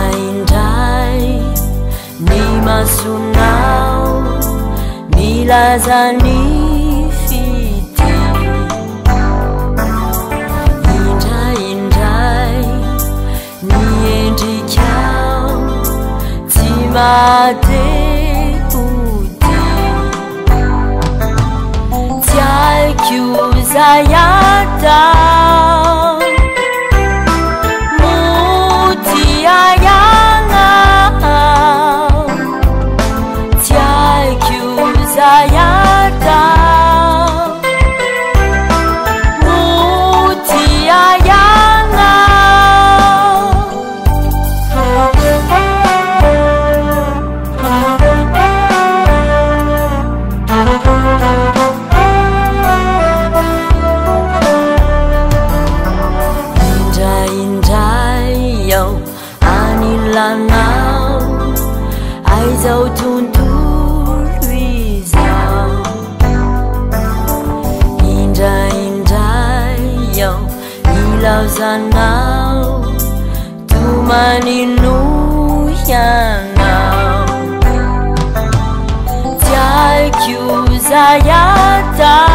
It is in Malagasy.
Indraindray ny masonao milaza ny fitia. Indraindray ny endrikao tsy maha-te-ho tia. Tsy haiko izay atao, moa tia ianao. Tsy haiko izay atao, moa tia ianao. Indraindray aho anilanao, aizao tontolo izao. Indraindray aho ilaozanao, tomanino ianao. Tsy haiko izay atao.